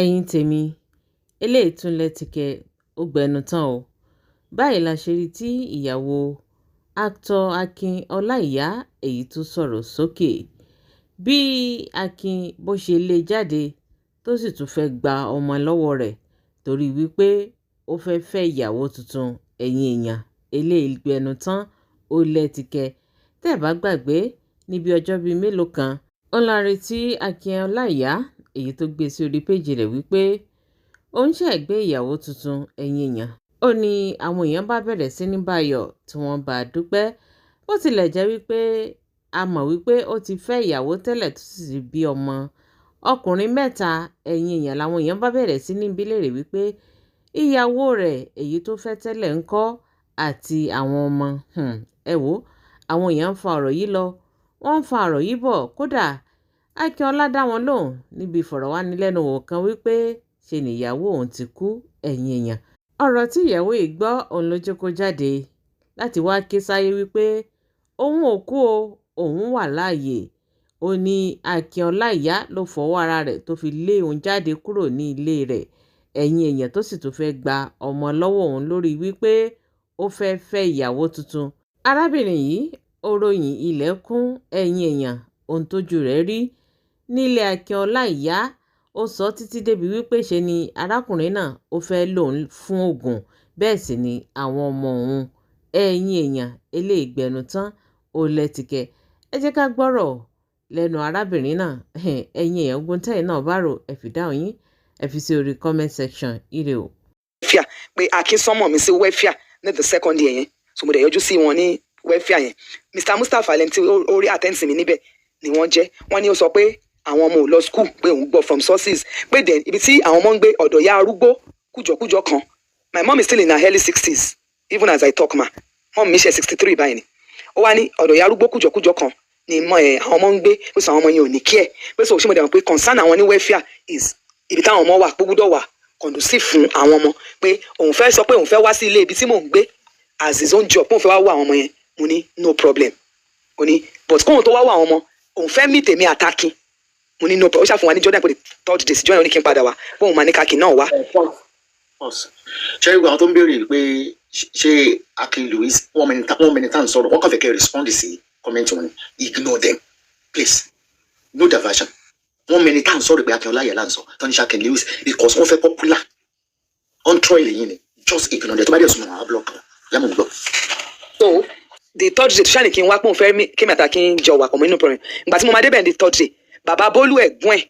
Ẹ̀yin tèmi, eléyìí tún lẹ́tìkẹ́, ó gbẹnu tán o. Báyìí la ṣe rí tí ìyàwó actor Akin Ọláìyá èyí tó sọ̀rọ̀ sókè. Bí Akin bó ṣe lé e jáde tó sì tún fẹ́ẹ́ gba ọmọ lọ́wọ́ rẹ̀ torí wípé ó fẹ́ẹ́ fẹ́ ìyàwó tuntun. Ẹ̀yin èèyàn, eléyìí gbẹnu tán, ó lẹ́tìkẹ́. Tẹ́ ẹ̀ bá gbàgbé, níbi ọjọ́ bíi mélòó kan ó la retí Akin Ọláìyá èyí tó gbé sí orí péjì rẹ̀ wípé òun ṣe gbé ìyàwó tuntun. Ẹ̀yin èèyàn, ó ní àwọn èèyàn bá bẹ̀rẹ̀ sí ní báyọ̀ tí wọ́n bá dúpẹ́, bó tilẹ̀ jẹ́ wípé a mọ̀ wípé ó ti fẹ́ ìyàwó tẹ́lẹ̀ tó sì ti bí ọmọ ọkùnrin mẹ́ta. Ẹ̀yin èèyàn, làwọn èèyàn bá bẹ̀rẹ̀ sí ní bi léèrè wípé ìyàwó rẹ̀ èyí tó fẹ́ tẹ́lẹ̀ ńkọ́ àti àwọn ọmọ. Ẹ wò, àwọn èèyàn ń fa ọ̀rọ̀ yìí lọ, wọ́n ń fa ọ̀rọ̀ yìí bọ̀. Kódà Akínọlá dá wọn lóhùn níbi ìfọ̀rọ̀wánilẹ́nuwò kan wípé ṣe nìyàwó òun ti kú. Ẹ̀yin èèyàn, ọ̀rọ̀ tí ìyàwó yìí gbọ́ òun ló jẹ́ kó jáde láti wá ké sáyé wípé òun ò kú o, òun wà láàyè. Ó ní Akin Ọláìyá ló fọwọ́ ara rẹ̀ tó fi lé òun jáde kúrò ní ilé rẹ̀, ẹ̀yin èèyàn, tó sì tún fẹ́ gba ọmọ lọ́wọ́ òun lórí wípé ó fẹ́ fẹ́ ìyàwó tuntun. Arábìnrin yìí ó ròyìn ilẹ̀ kún, ẹ̀yin èèyàn, ohun tójú rẹ̀ rí nílé Akin Ọláìyá. Ó sọ títí débi wípé ṣe ni arákùnrin náà ó fẹ́ lòun fún oògùn, bẹ́ẹ̀ sì ni àwọn ọmọ òun. Ẹ̀yin èèyàn, eléyìí gbẹnu tán, ó lẹ́tìkẹ́. Ẹ jẹ́ ká gbọ́rọ̀ lẹ́nu arábìnrin náà. Ẹ̀yin èèyàn, ogun tẹ́yìn náà bá rò, ẹ fi dáhùn yín, ẹ fi sí orí comment section. Ire o. Welfare pé Akin summon mi sí welfare ní the second year yẹn. So mo dẹ̀ yọjú sí wọn ní welfare yẹn. Mr Mustapha lẹni tí ó rí attend sí mi níbẹ̀ ni wọ́n jẹ́. Wọ́n ní ó sọ pé àwọn ọmọ ò lọ school, pé òun gbọ́ from sources pé then ibi tí àwọn ọmọ ń gbé, ọ̀dọ̀ ya arúgbó kújọkújọ kan. My mom is still in her early 60s even as I talk, ma. Mom mi ṣe 63 báyìí ni. Ó wá ní ọ̀dọ̀ ya arúgbó kújọkújọ kan ni mọ ẹ àwọn ọmọ ń gbé, pé sọ àwọn ọmọ yẹn ò ní kí ẹ pé sọ òṣìṣẹ́. Mo dẹ̀ mọ̀ pé concern àwọn ní welfare is ibi táwọn ọmọ wà gbogbo wà conducive fún àwọn ọmọ, pé òun fẹ́ sọ pé òun fẹ́ wá sí ilé ibi tí mò ń gbé as his own job, pé òun fẹ́ wá wá àwọn ọmọ yẹn. Mo ní no problem. Ó ní but kóun tó wá wá àwọn ọmọ, òun fẹ́ meet èmi àtAkin. Mo ní no problem. Ó ṣàfihàn wa ní Jordan pé the third day sí Jordan, ó ní kí n padà wá, pé òun máa ní kákin náà wá. Pause. Ṣé ìgbà àwọn tó ń béèrè pé ṣé Akin Louis, one minute tá à ń sọ̀rọ̀, wọ́n kàn fẹ́ kẹ́ respond sí comment wọn ni. Ignore them, please, no diversion. One minute tá à ń sọ̀rọ̀ pé Akin Ọláìyá là ń sọ tó ní ṣe Akin Louis, because wọ́n fẹ́ popular on troll yìí ni. Just ignore them. Tó bá dẹ̀ sùn, àwọn block wọn yàmù gbọ́. So the third day tó ṣàní kí n wá, pé òun fẹ́ kí mi àtàkín jọ wà pọ̀, mọ́ inú problem. Ìgbà tí mo máa débẹ̀ ní the third day, bàbá Bólú ẹ̀gbọ́n ẹ̀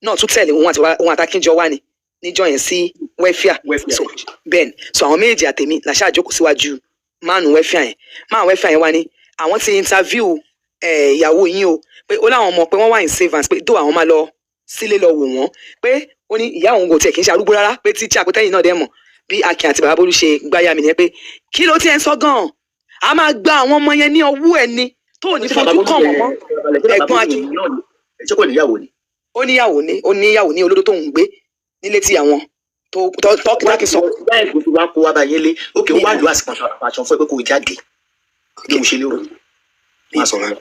náà tún tẹ̀lé òun àti òun àtàkín jọ wá ní níjọ́ yẹn sí welfare. Welfare. So bẹ́ẹ̀ ni, so àwọn méjèèjì àtèmi la ṣáà jókòó síwájú máàlù welfare yẹn. Máàlù welfare yẹn wá ní àwọn ti interview ẹ̀ ìyàwó yín o, pé ó láwọn ọmọ pé wọ́n wà in savings, pé dó àwọn máa lọ sílé lọ wò wọ́n, pé ó ní ìyá òun kò tiẹ̀ kì í ṣe arúgbó rárá, pé tíṣà pé tẹ́yìn náà dẹ́ mọ̀. Bí Akin àti bàbá Bólú ṣe gbáyà mi nìyẹn pé kí ló tiẹ̀ ń sọ gan-an, a máa gba àwọn ọmọ yẹn ní ọwọ́ ẹ̀ ni tó ò ní fojú kàn wọ́n mọ́. Ẹ̀gbọ́n Akin. Ṣé kò níyàwó ni? Ó níyàwó ní, ó níyàwó ní olódó tó ń gbé nílé tí àwọn tó tó tó kí sọ. Báyìí kò fi wá kó wá bá yín lé ókè, ó wá lù àsìkò àṣọ fún ẹ pé kò jáde bí mo ṣe lérò, máa sọ̀rọ̀ lọ.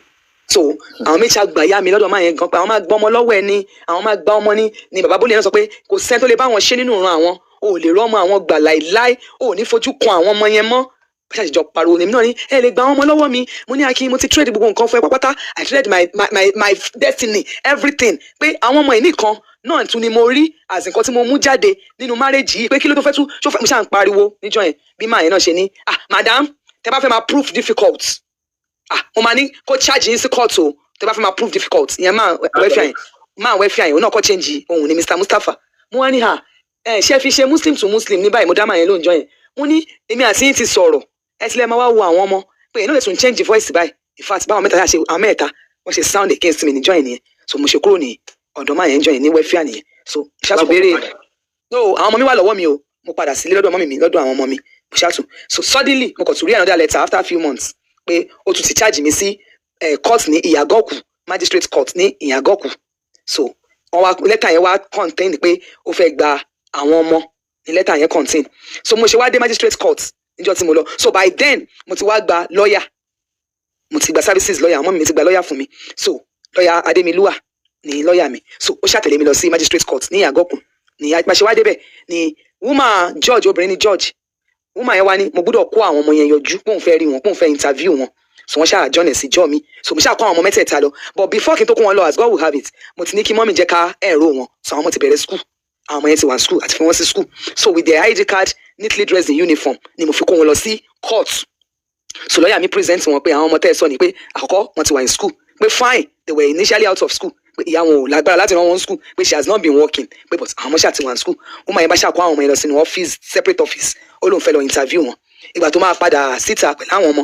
So àwọn méjì àgbà yá mi lọ́dọ̀ máa yẹn gan pé àwọn máa gbọ́ ọmọ lọ́wọ́ ẹ ní, àwọn máa gba ọmọ ní ni. Bàbá Bólú yẹn sọ pé kò sẹ́ni tó lè bá wọn ṣe nínú ìran àwọn, o ò lè rọ́mọ àwọn gbà láìláì, o ò ní fojú kan àwọn ọmọ yẹn mọ́. Bá ṣàṣìjọ pariwo lèmi náà ní ẹ lè gba àwọn ọmọ lọ́wọ́ mi. Mo ní Akin, mo ti trade gbogbo nǹkan fún ẹ pápátá. I trade my destiny, everything, pé àwọn ọmọ yìí nìkan náà tún ni mo rí as nǹkan tí mo mú jáde nínú marriage yìí, pé kí ló tó fẹ́ tún ṣó fẹ́. Mo ṣáà ń pariwo níjọ́ yẹn. Bí máa yẹn náà ṣe ní, "Ah, madam, tẹ bá fẹ́ máa prove difficult, ah, mo máa ní kó charge yín sí court o. Tẹ bá fẹ́ máa prove difficult." Ìyẹn máa welfare yẹn, máa welfare yẹn, òun náà kọ́ change òun ní Mr Mustapha. Mo wá ní ha ẹ ṣe fi ṣe Muslim to Muslim ní báyìí. Mo dá màá yẹn lóúnjọ yẹn. Mo ní èmi àti yín ti sọ̀rọ̀, ẹ tilẹ̀ máa wá wo àwọn ọmọ, pé èyí náà lè tún change voice báyìí. In fact, báwọn mẹ́ta ṣe, àwọn mẹ́ta wọ́n ṣe sound against me níjọ́ yẹn nìyẹn. So mo ṣe kúrò ní ọ̀dọ̀ máa yẹn jọ yẹn ní welfare nìyẹn. So ṣàtúbẹ̀rẹ̀, no, àwọn ọmọ mi wà lọ́wọ́ mi o. Mo padà sílé lọ́dọ̀ mummy mi, lọ́dọ̀ àwọn ọmọ mi. Mo ṣàtú, so suddenly mo kàn tún rí another letter after a few months pé ó tún ti charge mi sí court ní Ìyàgọ́kù, magistrate court ní Ìyàgọ́kù. So wọ́n wá lẹ́tà yẹn wá contain pé ó fẹ́ gba àwọn ọmọ ní lẹ́tà yẹn contain. So mo ṣe wá dé magistrate court níjọ́ tí mo lọ. So by then mo ti wá gba lọ́ọ̀yà, mo ti gba services lọ́ọ̀yà, àwọn ọmọ mi ti gba lọ́ọ̀yà fún mi. So lọ́ọ̀yà Adémilúwà ní lọ́ọ̀yà mi. So ó ṣàtẹ̀lé mi lọ sí magistrate court ní Ìyàgọ́kù. Ní àpàṣẹ wá débẹ̀ ni woman judge, obìnrin ni judge, woman yẹn wá ní mo gbọ́dọ̀ kó àwọn ọmọ yẹn yọjú, pòun fẹ́ rí wọn, pòun fẹ́ interview wọn. So wọ́n ṣáà join sí jọ́ mi. So mo ṣáà kó àwọn ọmọ mẹ́tẹ̀ẹ̀ta lọ, but before kí n tó kó wọn lọ, as God will have it, mo ti ní kí mummy jẹ́ ká ẹ̀rọ wọn. So àwọn ọmọ ti bẹ̀rẹ̀ school, àwọn ọmọ yẹn ti wà school àti fi wọ́n sí school. So with their ID card, neatly dressed in uniform, ni mo fi kó wọn lọ sí court. So lọ́ọ̀yà mi present wọn pé àwọn ọmọ tẹ́ ẹ sọ ni pé àkọ́kọ́ wọn ti wà in school, pé fine, they were initially out of school, pé ìyá wọn ò lágbára láti rán wọn school, pé she has not been working, pé but àwọn ọmọ ṣáà ti wà in school. Wọ́n máa yẹn bá ṣàkó àwọn ọmọ yẹn lọ sínú office, separate office, ó lóun fẹ́ lọ interview wọn. Ìgbà tó máa padà síta pẹ̀lú àwọn ọmọ,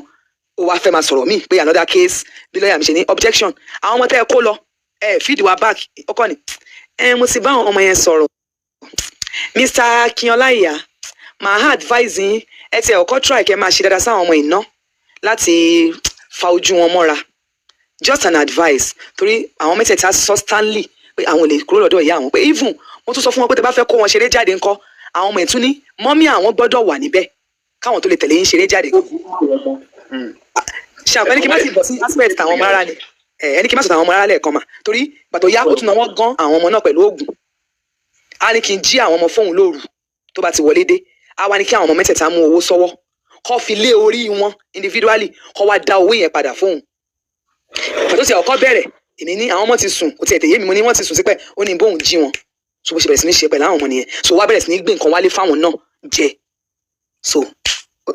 ó wá fẹ́ máa sọ̀rọ̀ míì pé another case. Bí lọ́ọ̀yà mi ṣe ní objection, àwọn ọmọ tẹ́ ẹ kó lọ, ẹ feed wa back. Ọkọ ni ẹ mo ti bá àwọn ọmọ yẹn sọ̀rọ̀. Mr. Akínọláìyá, màá advise yín, ẹ tiẹ̀ ọkọ try kẹ́ máa ṣe dáadáa sáwọn ọmọ iná láti fa ojú wọn mọ́ra, just an advice, torí àwọn mẹ́tẹ̀ẹ̀ta sọ Stanley pé àwọn ò lè kúrò lọ́dọ̀ ìyá àwọn, pé even mo tún sọ fún wọn pé tẹ́ bá fẹ́ kó wọn ṣeré jáde ńkọ́? Àwọn ọmọ ìtún ní mummy àwọn gbọ́dọ̀ wà níbẹ̀ káwọn tó lè tẹ̀lé yín ṣeré jáde. Ṣàpẹ́ ní kí n má ti bọ̀ sí aspect àwọn ọmọ rárá ni ẹni kí n má sọ àwọn ọmọ rárá lẹ́ẹ̀kan mà, torí gbàtọ̀ yá, ó tún náà wọ́n gan àwọn ọmọ náà pẹ̀lú oògùn. Á ní kí n jí àwọn ọmọ fóun lóru tó bá ti wọlé dé. Á wá ní kí àwọn ọmọ mẹ́tẹ̀ẹ̀ta mú owó sọ́wọ́, kó fi lé orí wọn individually, kó wá dá owó yẹn padà fóun. Pàtó tí ọkọ bẹ̀rẹ̀, èmi ní àwọn ọmọ ti sùn, kò tiẹ̀ tẹ̀yé mi. Mo ní wọ́n ti sùn sípẹ́, ó ní bóun jí wọn. So bó ṣe bẹ̀rẹ̀ sí ní ṣe pẹ̀lú àwọn ọmọ nìyẹn. So wá bẹ̀rẹ̀ sí ní gbé nǹkan wálé fáwọn náà jẹ. So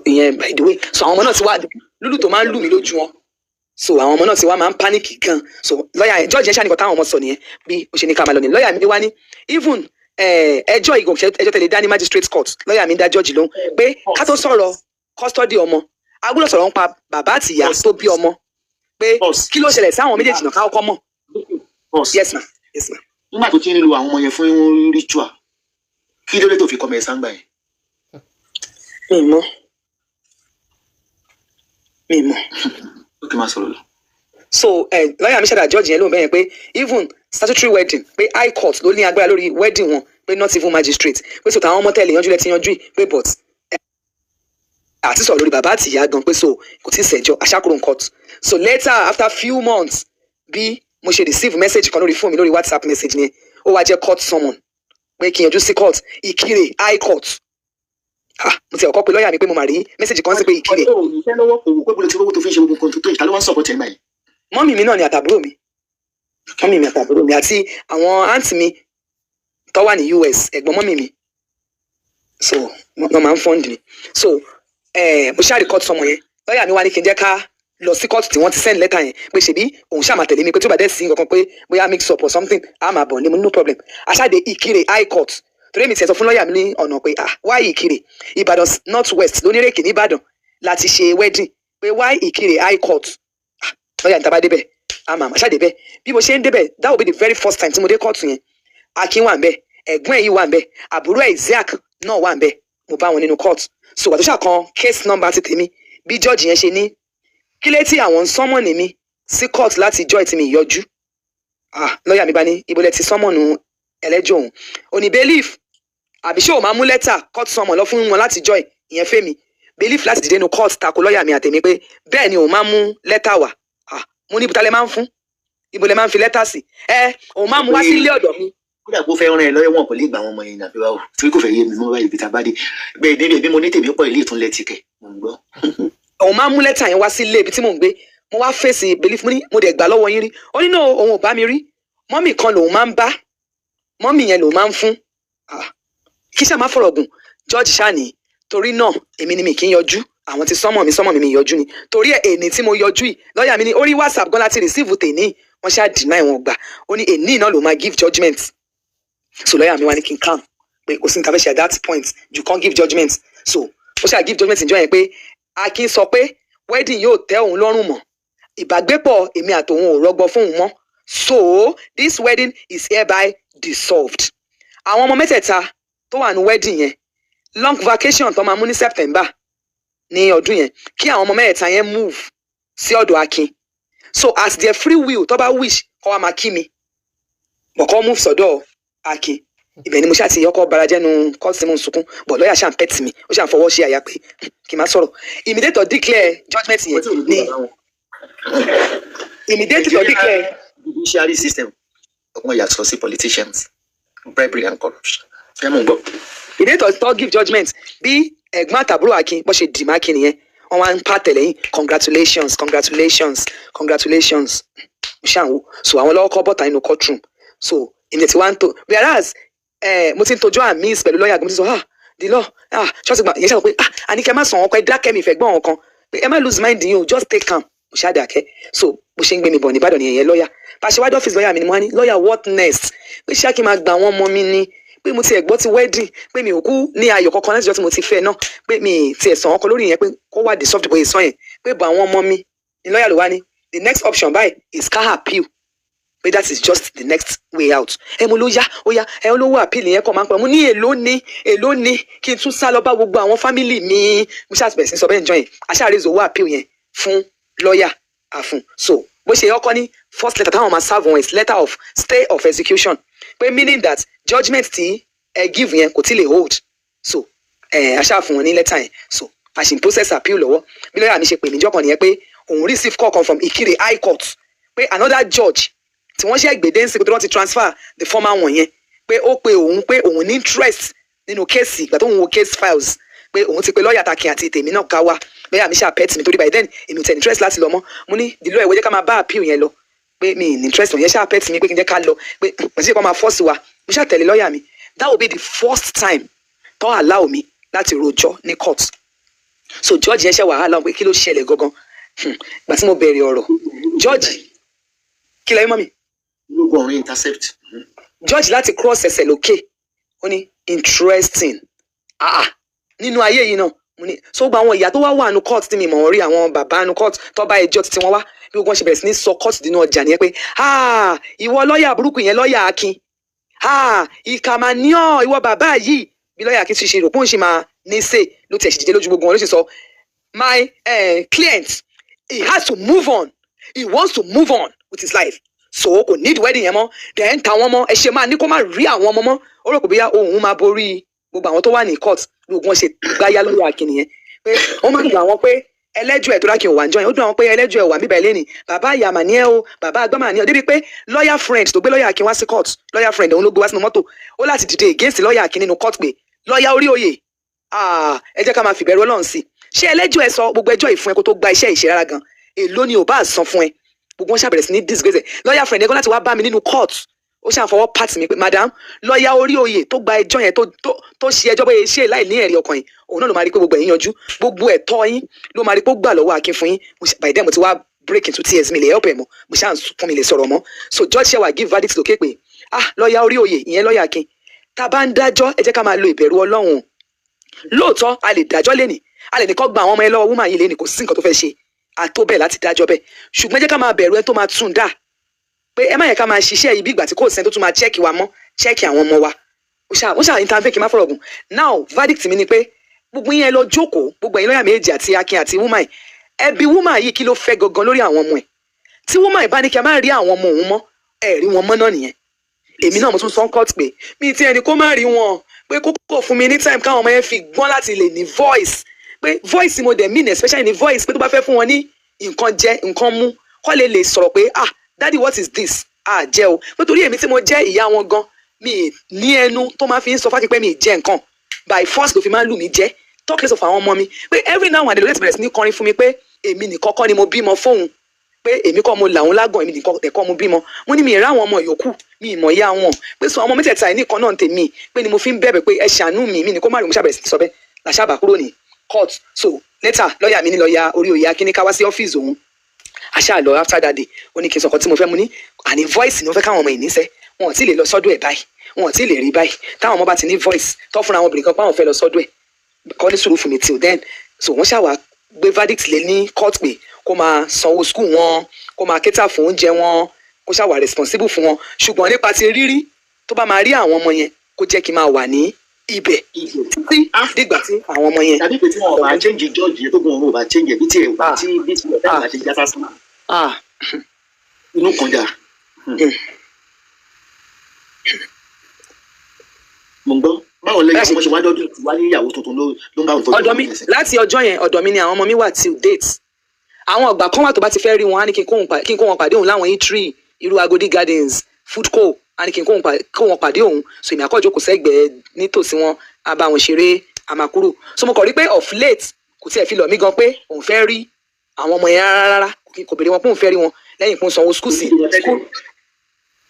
ìyẹn by the way. So àwọn ọmọ náà ti wá lúlù tó máa ń lù mí lójú wọn. So àwọn ọmọ náà ti wá máa ń panic gan. So lọ́yà judge yẹn ṣàníkàn táwọn ọmọ sọ nìyẹn. Bí ó ṣe ní ká máa lọ ní lọ́yà mi wá ní even ẹjọ́ ìgò ẹjọ́ tẹ̀lé dání magistrate court. Lọ́yà mi dá judge lóhùn pé ká tó sọ̀rọ̀ custody ọmọ, a gbọ́dọ̀ sọ̀rọ̀ nípa bàbá àti ìyá tó bí ọmọ, pé kí ló ṣẹlẹ̀ sáwọn méjèèjì náà ká kọ́kọ́ mọ̀. Yes ma, yes ma. Nígbà tó ti ń lo àwọn ọmọ yẹn fún ritual, kí ló dé tó fi kọ́ ọmọ ẹ̀ sáńgbà yẹn? Mi mọ̀, mi mọ̀. Ó kì í máa sọ̀rọ̀ lọ. So lọ́yà mi ṣàdá judge yẹn lóhùn bẹ́yẹn pé even statutory wedding, pé high court ló ní agbára lórí wedding wọn, pé not even magistrate, pé so tàwọn ọmọ tẹ̀lé yanjú lẹ ti yanjú yìí, pé but àti sọ̀rọ̀ lórí bàbá àti ìyá gan, pé so kò tí ì sẹ́jọ́ aṣákòrò court. So later, after few months, bí mo ṣe receive message kan lórí fóònù mi, lórí WhatsApp message ni, ó wá jẹ́ court summon, pé kí n yọjú sí court, Ìkirè high court. Ah, mo ti ọkọ pé lọ́ọ̀yà mi pé mo mà rí message kan sí pé Ìkirè. Ó ní iṣẹ́ lọ́wọ́, kò wò pé bolo ti rówó tó fi ń ṣe gbogbo nǹkan tó tó ìta ló wá ń sọ̀pọ̀ tẹ̀ báyìí? Mummy mi náà ni àtàbúrò mi, mummy mi àtàbúrò mi àti àwọn aunt mi tó wà ní US, ẹ̀gbọ́n mummy mi. So wọ́n máa ń fund mi. So mo ṣáà rí court summon yẹn. Lọ́ọ̀yà mi wá ní kí n jẹ́ ká lọ sí court tí wọ́n ti send letter yẹn, pé ṣèbí òun ṣáà máa tẹ̀lé mi, pé tí ó bá dẹ̀ sí nǹkan kan, pé bóyá mix up or something, á máa bọ̀ ní. Mo ní no problem. Aṣáde Ìkirè high court, torí èmi tiẹ̀ sọ fún lọ́ọ̀yà mi ní ọ̀nà pé, ah, why Ìkirè? Ìbàdàn North West lónírèké nìbàdàn láti ṣe wedding, pé why Ìkirè high court? Ah, lọ́ọ̀yà ní tá bá débẹ̀, á máa ṣáà débẹ̀. Bí mo ṣe ń débẹ̀, that will be the very first time tí mo dé court yẹn. Akin wà ń bẹ̀, ẹ̀gbọ́n ẹ̀ yìí wà ń bẹ̀, àbúrò ẹ̀ Isaac náà wà ń bẹ̀. Mo bá wọn nínú court. So wàtò ṣàkan case number ti tèmi, bí judge yẹn ṣe ní kí létí àwọn ń summon mi sí court láti joy tí mi yọjú. Ah, lọ́ọ̀yà mi bá ní ibo lẹ ti summon ẹlẹ́jọ́ òun? Ò ní bailiff àbí ṣé o máa mú lẹ́tà court summon lọ fún wọn láti joy ìyẹn fẹ́mi. Bailiff láti dìde nínú court tako lọ́ọ̀yà mi àtẹ̀mí pé bẹ́ẹ̀ ni òun máa mú lẹ́tà wá. Ah, mo ní ibùtálẹ̀ máa ń fún, ibo lẹ máa ń fi lẹ́tà sí? Ẹ òun máa mú wá sí ilé ọ̀dọ̀ mi. Kódà kó fẹ́ rán ẹ lọ́yẹ̀, wọn kò lè gbà wọn ọmọ yẹn nàbí wàá o, tí kò fẹ́ yé mi mọ́ báyìí. Ibi tá a bá dé bẹ́ẹ̀ débi ẹbí mo ní tèmi pọ̀, ilé ìtúnlẹ̀ tìkẹ̀ mo ń gbọ́. Òun máa ń mú lẹ́tà yẹn wá sí ilé ibi tí mò ń gbé. Mo wá fèsì bailiff, mo ní mo dẹ̀ gbà lọ́wọ́ yín rí. Ó ní no, òun ò bá mi rí, mummy kan lòun máa ń bá, mummy yẹn lòun máa ń fún. Ah, kí ṣáà má fọ̀rọ̀ gùn, judge ṣáà ní torí náà èmi ni mi kì í yọjú, àwọn ti summon mi, summon mi, mi yọjú ni, torí ẹ̀ èní tí mo yọjú yìí, lọ́ọ̀yà mi ní orí WhatsApp gan láti receive tèní. Wọ́n ṣáà deny, wọn gbà. Ó ní èní náà ló máa give judgement. So lọ́ọ̀yà mi wá ní kí n calm, pé kò sí ní tàbí at that point you can't give judgement. So ó ṣáà give judgement ìjọ yẹn pé Akin sọ pé wedding yóò tẹ́ òun lọ́rùn mọ́, ìbágbépọ̀ èmi àtòun ò rọgbọ fóun mọ́, so this wedding is hereby dissolved. Àwọn ọmọ mẹ́tẹ̀ẹ̀ta tó wà ní wedding yẹn, long vacation tó máa mú ní September ní ọdún yẹn, kí àwọn ọmọ mẹ́tẹ̀ẹ̀ta yẹn move sí ọ̀dọ̀ Akin. So as their free will, tó bá wish, kó wá máa kí mi, but kó move sọ́dọ̀ Akin. Ibẹ̀ ni mo ṣáà ti ọkọ̀ barajẹ́ nu kọ́ọ̀tù tí mo ń sunkún, but lọ́ọ̀yà ṣáà ń pet mi, ó ṣáà ń fọwọ́ ṣe àyà pé kí n má sọ̀rọ̀. Immediately tó declare judgement yẹn ni, immediately tó declare Judiciary system, wọ́n yàtọ̀ sí politicians, bribery and corruption. Ẹ mọ̀ ń gbọ́. The day tó give judgement, bí ẹ̀gbọ́n àtàbúrò Akin bó ṣe dì má Akin nìyẹn, wọ́n wá ń pàtẹ lẹ́yìn, "Congratulations, congratulations, congratulations." Mo ṣáà ń wò. So àwọn lọ́wọ́ kọ́ bọ́ta nínú courtroom. So èmi ti wá ń to, whereas mo ti ń tojú àmì pẹ̀lú lọ́ọ̀yà, mo ti sọ, "Ah, the law, ah, ṣọ́ọ̀ṣì gbà yẹn." Ṣàlọ́ pé, "Ah, àní kẹ́ má sàn ọkọ, ẹ dákẹ́, mi ìfẹ́ gbọ́n ọ̀kan pé ẹ má lose mind yín o, just take calm." Mo ṣáà dákẹ́. So bó ṣe ń gbé mi bọ̀ nìbàdàn nìyẹn, yẹn lọ́ọ̀yà bá a ṣe wá dé ọ́fíìsì lọ́ọ̀yà mi ni mo wá ní, "Lọ́ọ̀yà, what next?" Pé ṣé kí n máa gba àwọn ọmọ mi ni, pé mo tiẹ̀ gbọ́ ti wedding, pé mi ò kú ní ayọ̀ kankan láti ọjọ́ tí mo ti fẹ́ náà, pé mi tiẹ̀ sàn ọkọ lórí yẹn, pé kó wà dissolved bóyá sàn yẹn, pé bọ̀ àwọn ọmọ mi ni. Lọ́ọ̀yà ló wá ní the next option báyìí is ká appeal, pé that is just the next way out. Ẹ mo ló yá, ó yá, ẹ olówó appeal yẹn kàn máa ń pẹ́. Mo ní èló ni, èló ni kí n tún sá lọ bá gbogbo àwọn family mi? Mo ṣáà bẹ̀rẹ̀ sí sọ bẹ́ẹ̀ njọ́ yẹn. A ṣáà raise owó appeal yẹn fún lọ́ọ̀yà àfún. So bó ṣe ọkọ ní first letter táwọn máa serve wọn is letter of stay of execution, pé meaning that judgement tí ẹ give yẹn kò tí lè hold. So ẹ a ṣáà fún wọn ní letter yẹn. So a ṣì ń process appeal lọ́wọ́. Bí lọ́ọ̀yà mi ṣe pè mí jọ́kan nìyẹn pé òun receive call kan from Ìkirè High Court, pé another judge tí wọ́n ṣe gbèdé ń sìn pé wọ́n ti transfer the former one yẹn, pé ó pe òun, pé òun ní interest nínú case. Ìgbà tó ń wo case files, pé òun ti pe lọ́ọ̀yà takin àti tèmi náà ká wá. Lọ́ọ̀yà mi ṣáà pet mi, torí by then èmi ò tẹ̀ interest láti lọ mọ́. Mo ní the lawyer, ìwé jẹ́ ká máa bá appeal yẹn lọ, pé mi ní interest. Yẹn ṣáà pet mi pé kí n jẹ́ ká lọ, pé pẹ̀sí kọ́ máa force wa. Mo ṣáà tẹ̀lé lọ́ọ̀yà mi. That will be the first time tó allow mi láti rojọ́ ní court. So judge yẹn ṣe wàhálà pé kí ló ṣẹlẹ̀ gangan. Ìgbà tí mo bẹ̀rẹ̀ ọ̀rọ̀, judge, kí lẹ́yìn mọ́ mi? Ológun ọ̀run intercept. Judge láti cross ẹsẹ̀ lókè, ó ní, "Interesting. Ah ah, nínú ayé yìí náà." Mo ní so gba àwọn ìyá tó wá wà nù court tí mi mọ̀ wọ́n rí, àwọn bàbá nù court tó bá ẹjọ́ títí wọn wá, bí gbogbo wọn ṣe bẹ̀rẹ̀ sí ní sọ court nínú ọjà nìyẹn pé, "Ah, ìwọ lọ́ọ̀yà burúkú yẹn, lọ́ọ̀yà Akin, ah, ìkà mà ní ọ́, ìwọ bàbá yìí." Bí lọ́ọ̀yà Akin ti ṣe rò pé òun ṣe máa ní sè ló tiẹ̀ ṣe dìde lójú gbogbo wọn, ló sì sọ, "My client, he has to move on. He wants to move on with his life, so kò need wedding yẹn mọ́. Then táwọn ọmọ ẹ ṣe máa ní kó má rí àwọn ọmọ mọ́." Ó rò pé bóyá òun máa borí gbogbo àwọn tó wà ní court. Bí gbogbo wọn ṣe gbáyà lórí Akin nìyẹn, pé wọ́n máa ń gbà wọ́n pé ẹlẹ́jọ́ ẹ̀ tó dákì wà ń jọ yẹn. Ó dùn àwọn pé ẹlẹ́jọ́ ẹ̀ wà níbẹ̀ lẹ́nìí, bàbá ìyá mà ní ẹ o, bàbá àgbà mà ní ẹ o, débi pé lawyer friend tó gbé lawyer Akin wá sí court, lawyer friend òun ló gbé wá sínú mọ́tò, ó láti dìde against lawyer Akin nínú court pé, "Lawyer orí oyè, ah, ẹ jẹ́ ká máa fìbẹ̀rù Ọlọ́run sí i. Ṣé ẹlẹ́jọ́ ẹ sọ gbogbo ẹjọ́ ìfún ẹ kó tó gba iṣẹ́ ìṣe rárá gan? Èló ni ò bá san fún ẹ?" Gbogbo wọn ṣàbẹ̀rẹ̀ sí ní disgrace ẹ. Lawyer friend ẹ̀gbọ́n láti wá bá mi nínú court, ó ṣàfọwọ́ pat mi pé, "Madam, lọ́ọ̀yà orí oyè tó gba ẹjọ́ yẹn, tó ṣe ẹjọ́ bóyá ṣe láì ní ẹ̀rí ọkàn yìí, òun náà ló máa rí pé gbogbo ẹ̀yin yanjú, gbogbo ẹ̀tọ́ yín ló máa rí pé ó gbà lọ́wọ́ Akin fún yín." By then mo ti wá break into tears, mi lè help ẹ̀ mọ́, mo ṣáà ń sunkún, mi lè sọ̀rọ̀ mọ́. So judge ṣe wà give verdict lókè pé, "Ah, lọ́ọ̀yà orí oyè, ìyẹn lọ́ọ̀yà Akin, tá a bá ń dájọ́, ẹ jẹ́ ká máa lo ìbẹ̀rù Ọlọ́run. Lóòótọ́ a lè dájọ́ lénìí, a lè ní kó gba àwọn ọmọ ẹ lọ́wọ́ woman yìí lénìí, kò sí nǹkan tó fẹ́ ṣe àtó bẹ́ẹ̀ láti dájọ́ bẹ́ẹ̀, ṣùgbọ́n ẹ jẹ́ ká máa bẹ̀rù ẹ tó máa tún dà, pé ẹ má yẹ ká máa ṣiṣẹ́ yìí bí ìgbà tí kò sẹ́ni tó tún máa check wa mọ́, check àwọn ọmọ wa." Ó ṣáà intervene. Kí n má fọ̀rọ̀ gùn, now verdict mi ni pé gbogbo yín ẹ lọ jókòó, gbogbo ẹ̀yin lọ́ọ̀yà méjì àti Akin àti woman yìí, ẹ bi woman yìí kí ló fẹ́ gangan lórí àwọn ọmọ ẹ̀. Tí woman yìí bá ní kí a má rí àwọn ọmọ òun mọ́, ẹ rí wọn mọ́ náà nìyẹn. Èmi náà mo tún sọ ń court pé mi ti ẹni kó má rí wọn, pé kókó fún mi ní time káwọn ọmọ yẹn fi gbọ́n láti lè ní voice, pé voice mo dẹ̀ mean especially ní voice, pé tó bá fẹ́ fún wọn ní nǹkan jẹ, nǹkan mú, kọ́ lè sọ̀rọ̀ pé, "Ah, daddy, what is this?" Ah, jẹ́ o, pé torí èmi tí mo jẹ́ ìyá wọn gan, mi ní ẹnu tó máa fi ń sọ fákì pé mi jẹ nǹkan, by force ló fi máa ń lù mí jẹ́, talk less of àwọn ọmọ mi, pé every now and then ló lè bẹ̀rẹ̀ sí ní kọrin fún mi pé èmi nìkan kọ́ ni mo bímọ fóun, pé èmi kọ́ mo làwọn lágàn, èmi nìkan ẹ̀kọ́ mo bímọ. Mo ní mi ì ráwọn ọmọ yòókù, mi ì mọ̀ ìyá wọn, pé sọ ọmọ mẹ́tẹ̀ẹ̀ta yìí nìkan náà ń tèmi, pé ni mo fi ń bẹ̀bẹ̀ pé ẹ ṣàánú mi. Mi ní kó má rí. Mo ṣàbẹ̀rẹ̀ sí sọ bẹ́ẹ̀ làṣàbà kúrò ní court. So later, lọ́ọ̀yà mi ní lọ́ọ̀yà orí oyè akíníká wá sí ọ́fíìsì òun. Àṣà lọ after that day, ó ní kí n sọ̀kan tí mo fẹ́. Mu ní àní voice ni mo fẹ́ káwọn ọmọ yìí níṣẹ́, wọn ò tí ì lè lọ sọ́dọ̀ ẹ̀ báyìí, wọn ò tí ì lè rí báyìí. Táwọn ọmọ bá ti ní voice tó fúnra àwọn obìnrin kan páwọn fẹ́ lọ sọ́dọ̀ ẹ̀, kọ́ ní sùúrù fún mi till then. So wọ́n ṣàwà gbé verdict lé ní court pé kó máa sanwó school wọn, kó máa cater fún oúnjẹ wọn, kó ṣàwà responsible fún wọn, ṣùgbọ́n nípa ti rírí tó bá máa rí àwọn ọmọ yẹn, kó jẹ́ kí n máa wà ní ibẹ̀ títí dìgbà tí àwọn ọmọ yẹn. Tàbí pé tí wọn ò bá change judge yẹn, tó gun òun ò bá change ẹ̀, bí tí ẹ̀ bá tí bí tí ẹ̀ bá ṣe já sásán. Ah. Inú kan dà. Mo ń gbọ́, báwo lẹ́yìn ọmọ ṣe wá dọ́dún tí wá ní ìyàwó tuntun ló ń bá òun tọ́jú Ọ̀dọ̀ mi ọmọ yẹn sí? Láti ọjọ́ yẹn, ọ̀dọ̀ mi ni àwọn ọmọ mi wà till date. Àwọn ọgbà kan wà tó bá ti fẹ́ rí wọn, á ní kí n kó wọn pàdé òun láwọn eatery, irú Agodi Gardens, Foodco. Á ní kí n kó wọn pàdé òun. So èmi àkọ́jọ́ kò sẹ́gbẹ̀ẹ́ nítòsí wọn, á bá wọn ṣeré, á máa kúrò. So mo kàn rí pé of late kò tiẹ̀ fi lọ̀ mí gan pé òun fẹ́ rí àwọn ọmọ yẹn rárá rárá. Kò béèrè wọn pé òun fẹ́ rí wọn lẹ́yìn pé òun sanwó school sí school.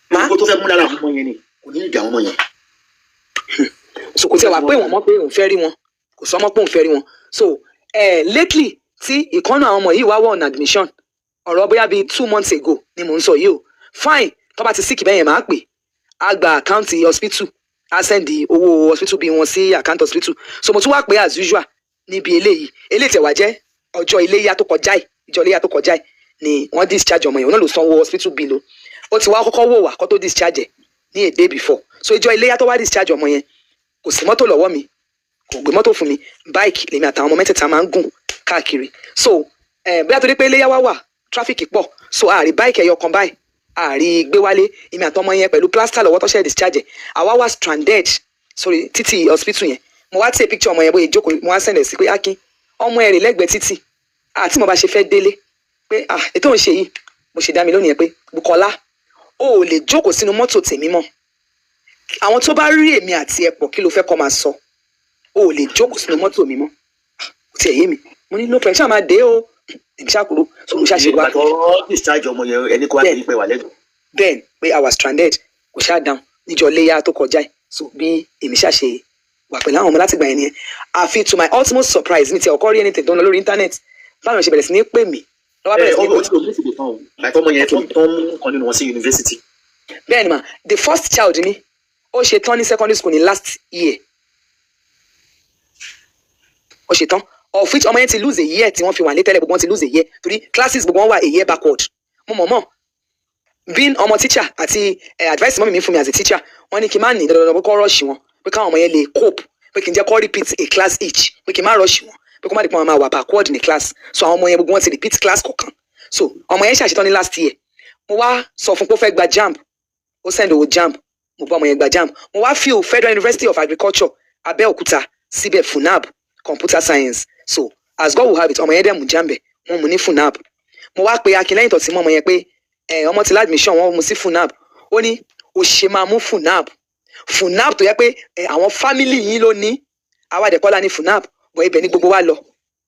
Ma? Kó tó fẹ́ mú lára àwọn ọmọ yẹn ni, kò ní ìdí àwọn ọmọ yẹn. So kò tiẹ̀ wá pé wọ́n mọ̀ pé òun fẹ́ rí wọn, kò sọ mọ́ pé òun fẹ́ rí wọn. So lately tí ìkànnà àwọn ọmọ yìí wá wọ̀ on admission, ọ̀rọ̀ bóyá bíi 2 months ago ni mò ń sọ yìí o. Fine, tó bá ti sick bẹ́ẹ̀ yẹn, máa pè á, gba account hospital, á send owó hospital bí wọn sí account hospital. So mo tún wá pé as usual níbi eléyìí tẹ̀ wá jẹ́ ọjọ́ iléyá tó kọjá yìí, ìjọ iléyá tó kọjá yìí ni wọ́n discharge ọmọ yẹn. Òun náà ló sanwó hospital bill o. Ó ti wá kọ́kọ́ wò wá kó tó discharge ẹ̀ ní a day before. So ìjọ iléyá tó wá discharge ọmọ yẹn, kò sí mọ́tò lọ́wọ́ mi, kò gbé mọ́tò fún mi. Bike lèmi àtàwọn ọmọ mẹ́tẹ̀ẹ̀ta máa ń gùn káàkiri. So bóyá torí pé iléyá wá wà, traffic pọ̀, so àárí bike ẹyọ kan báyìí, àárí gbé wálé. Èmi àtọmọ yẹn pẹ̀lú plaster lọ́wọ́ tó ṣe discharge ẹ̀, àwa wá stranded sórí títì hospital yẹn. Mo wá take picture ọmọ yẹn bóyá ìjókòó, mo wá send ẹ̀ sí pé, "Akin, ọmọ ẹ̀ rè lẹ́gbẹ̀ẹ́ títì àti mo bá ṣe fẹ́ délé," pé ah, ètò òun ṣe yìí. Mo ṣe dá mi lónìí yẹn pé, "Bukola, o ò lè jókòó sínú mọ́tò tèmi mọ́. Àwọn tó bá rí èmi àti ẹ pọ̀, kí ló fẹ́ kọ́ máa sọ? O ò lè jókòó sínú mọ́tò mi mọ́." Ah, kò tiẹ̀ yé mi. Mo ní, "No problem, ṣáà máa dé o." Èmi ṣáà kúrò. So mo ṣáà ṣe wá. Ìgbà tó discharge ọmọ yẹn, ẹni kó wá kí n pẹ́ wà lẹ́nu. Bẹ́ẹ̀ pé I was stranded, kò ṣáà dáhùn níjọ́ léyà tó kọjá yìí. So bí èmi ṣáà ṣe wà pẹ̀lú àwọn ọmọ láti gbà yẹn nìyẹn. Àfi to my utmost surprise, mi ti ọkọ rí anything tó ń lọ lórí internet, báwọn ṣe bẹ̀rẹ̀ sí ní pè mí lọ́wọ́ ẹ bẹ̀rẹ̀ sí ní ó pè ti ò ní ìsìnkú tán o, àti ọmọ yẹn tó ń mú kan nínú wọn sí yunifásitì. Bẹ́ẹ̀ ni mà. The first child mi, ó ṣe tán ní secondary school ní last year. Ó ṣe tán, of which ọmọ yẹn ti lose a year tí wọ́n fi wà ní tẹ́lẹ̀. Gbogbo wọn ti lose a year torí classes gbogbo wọn wà a year backward. Mo mọ̀ mọ̀ being ọmọ teacher àti advice mummy mi fún mi as a teacher, wọ́n ní kí n má ní dandandan pé kó rush wọn, pé káwọn ọmọ yẹn lè cope, pé kí n jẹ́ kó repeat a class each, pé kí n má rush wọn, pé kó má di pé wọ́n máa wà backward ní class. So àwọn ọmọ yẹn gbogbo wọn ti repeat class kọ̀ọ̀kan. So ọmọ yẹn ṣàṣetán ní last year. Mo wá sọ fún pé ó fẹ́ gba JAMB, ó send owó JAMB, mo bá ọmọ yẹn gba JAMB. Mo wá fill Federal University of Agriculture Abẹ́òkúta síbẹ̀, FUNAB, computer science. So as God will have it, ọmọ yẹn dẹ̀ mú JAMB ẹ̀, wọ́n mú ní FUNAB. Mo wá pe Akin lẹ́yìn tó ti mú ọmọ yẹn pé ẹ ọmọ ti ládmission, wọ́n mú sí FUNAB. Ó ní ó ṣe máa mú FUNAB, FUNAB tó yẹ pé ẹ àwọn family yín ló ní, àwa dẹ̀kọ́lá ní FUNAB bọ̀. Ibẹ̀ ní gbogbo wa lọ,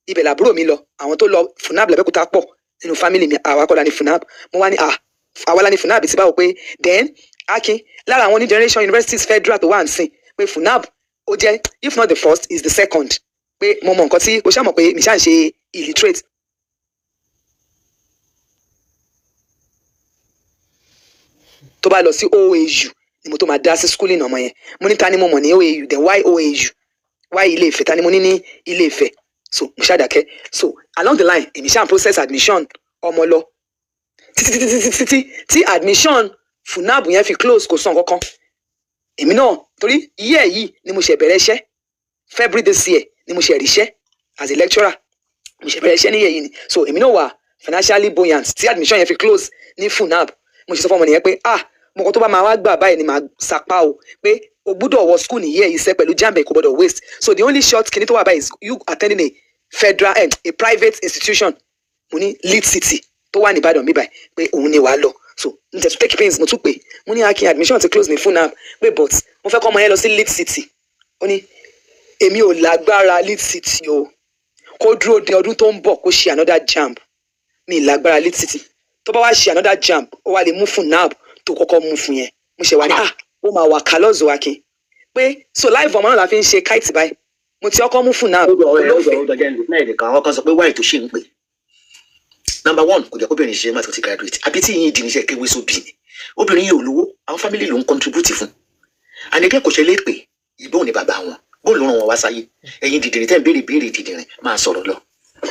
ibẹ̀ làbúrò mi lọ. Àwọn tó lọ FUNAB làbẹ́kúta pọ̀ nínú family mi, àwa kọ́lá ní FUNAB. Mo wá ní, "Ah, àwa la ní FUNAB ti báwo?" Pé then Akin, lára àwọn new generation universities federal tó wà ń sìn, pé FUNAB ó jẹ́ if not the first is the second, pé mo mọ nǹkan tí o ṣáà mọ̀ pé mi ṣáà ń ṣe illiterate. Tó bá lọ sí OAU ni mo tó máa dá sí schooling ọmọ yẹn. Mo ní, "Ta ni mo mọ̀ ní OAU? Then why OAU? Why Ilé Ifẹ̀? Ta ni mo ní ní Ilé Ifẹ̀?" So mo ṣàdàkẹ́. So along the line, èmi ṣáà ń process admission ọmọ lọ títí títí títí títí tí admission FUNAB yẹn fi close. Kò sàn kankan. Èmi náà, torí year yìí ni mo ṣe bẹ̀rẹ̀ iṣẹ́, February this year ni mo ṣe ríṣẹ́ as a lecturer. Mo ṣe bẹ̀rẹ̀ iṣẹ́ ní year yìí ni. So èmi náà wà financially buoyant tí admission yẹn fi close ní FUNAB. Mo ṣe sọ fún ọmọ nìyẹn pé, "Ah, mo kàn tó bá máa wá gbà báyìí ni màá sapá o," pé o gbúdọ̀ wọ school ní year yìí sẹ́, pẹ̀lú JAMB kò gbọ́dọ̀ waste. So the only short kìíní tó wà báyìí is you attending a federal a private institution. Mo ní Lead City tó wà ní Ìbàdàn bíbáyìí, pé òun ni wàá lọ. So n tẹ̀ tún take pains, mo tún pè, mo ní, "Akin, admission ti close ní FUNAB," pé but mo fẹ́ kọ́ ọmọ yẹn lọ sí Lead City. Ó ní, "Èmi ò lágbára Lead City o, kó dúró de ọdún tó ń bọ̀, kó ṣe another JAMB. Mi ì lágbára Lead City. Tó bá wá ṣe another JAMB, ó wá lè mú FUNAB tó kọ́kọ́ mú fún yẹn." Mo ṣe wà ní, ah, ó máa wà kálọ́ọ̀zù Akin, pé so live ọmọ náà la fi ń ṣe kite báyìí. Mo ti ọkọ mú FUNAB ó gbọ́ ó gbọ́ olófin. Ó gbọ́ jẹ́ náà nìkan. Àwọn kan sọ pé wáyé tó ṣe ń pè. Number one, kò jẹ́ kóbìnrin ṣiṣẹ́ má tó ti graduate, àbí tí yín ìdí níṣẹ́ kéwé sóbì ni. Obìnrin yìí ò lówó, àwọn family ló ń contribute fún. Àníkẹ́ kò ṣe lè pè ìbọn ní bàbá wọn bó ló ràn wọn wá sáyé. Ẹ̀yin dìdìrín tẹ́ ń béèrè béèrè dìdìrín, máa sọ̀rọ̀ lọ.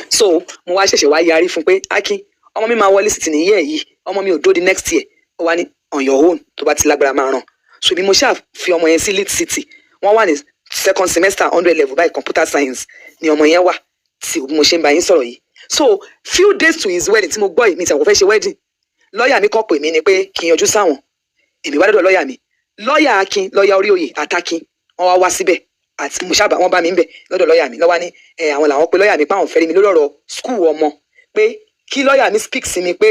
So mo wá ṣẹ̀ṣẹ̀ wá yarí fún pé, "Akin, ọmọ mi máa wọlé sí ti ní year yìí, ọmọ mi ò dó di next year." Ó wá ní, "On your own, tó bá ti lágbára máa ràn." So èmi mo ṣáà fi ọmọ yẹn sí Lead City. Wọ́n wà ní second semester 100 level báyìí, computer science ni ọmọ yẹn wà tí mo ṣe ń bá yín sọ̀rọ̀ yìí. So few days to his wedding tí mo gbọ́ yìí, mi ti àwọn kò fẹ́ ṣe wedding, lọ́ọ̀yà mi kọ́ pè mí ni pé kí n yọjú sáwọn. Èmi wá dọ́dọ̀ lọ́ọ̀yà mi, lọ́ọ̀yà Akin, lọ́ọ̀yà Oríòyè àtàkin, wọ́n wá wá síbẹ̀ àti mo ṣáàbà wọ́n bá mi ń bẹ̀ lọ́dọ̀ lọ́ọ̀yà mi. Lọ́wọ́ ní ẹ àwọn làwọn pé lọ́ọ̀yà mi pé àwọn fẹ́ rí mi lórí ọ̀rọ̀ school ọmọ, pé kí lọ́ọ̀yà mi speak sí mi, pé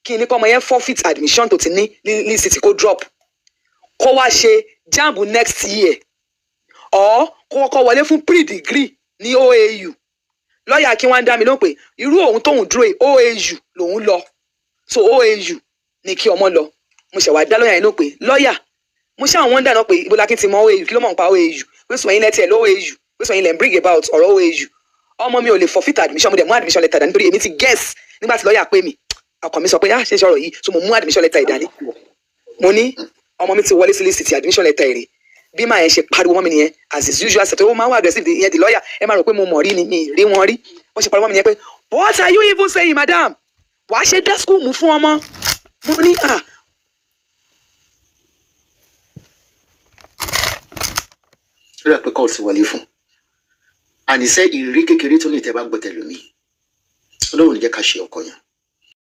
kí n ní kọ́ ọmọ yẹn forfeit admission tó ti ní ní Lead City, kó drop, Kó wá ṣe JAMB next year or kó kọ́kọ́ wọlé fún pre-degree ní OAU. Lọ́ọ̀yà kí wọ́n á dá mi lóhùn pé irú òun tóun dúró yìí, OAU lòun lọ, so OAU ní kí ọmọ lọ. Mo ṣẹ̀ wá dá lọ́ọ̀yà yẹn lóhùn pé lọ́ọ̀yà, mo ṣáà wọ́n dáná pé ibo la kí n ti mọ OAU, kí ló mọ̀ nípa OAU, pé sùn ẹ̀yin lẹ́tí ẹ̀ lọ́ OAU, pé sùn ẹ̀yin lẹ́ ń bring about ọ̀rọ̀ OAU. Ọmọ mi ò lè forfeit admission. Mo dẹ̀ mú admission letter dání, nítorí èmi ti guess nígbà tí lọ́ọ̀yà pè mí, ọkàn mi sọ pé, ah, ṣe sọ̀rọ̀ yìí? So mo mú admission letter ìdání. Mo ní ọmọ mi ti wọlé sí Lead City, admission letter èrè. Bí màá yẹn ṣe pariwo mọ́ mi nìyẹn, as is usual, ṣètò ó máa ń wà aggressive ìyẹn. The lawyer, ẹ máa rò pé mo mọ̀ rí ni, mi rí wọn rí. Wọ́n ṣe pariwo mọ́ mi nìyẹn pé, "What are you even saying, madam? Wàá ṣe dá school mú fún ọmọ?" Mo ní, ah. Ó rà pé call ti wọlé fún àníṣe ìrírí kékeré tó ní ìtẹ́ bá gbọ́ tẹ̀lómi. Ọlọ́run ní jẹ́ ká ṣe ọkọ yẹn.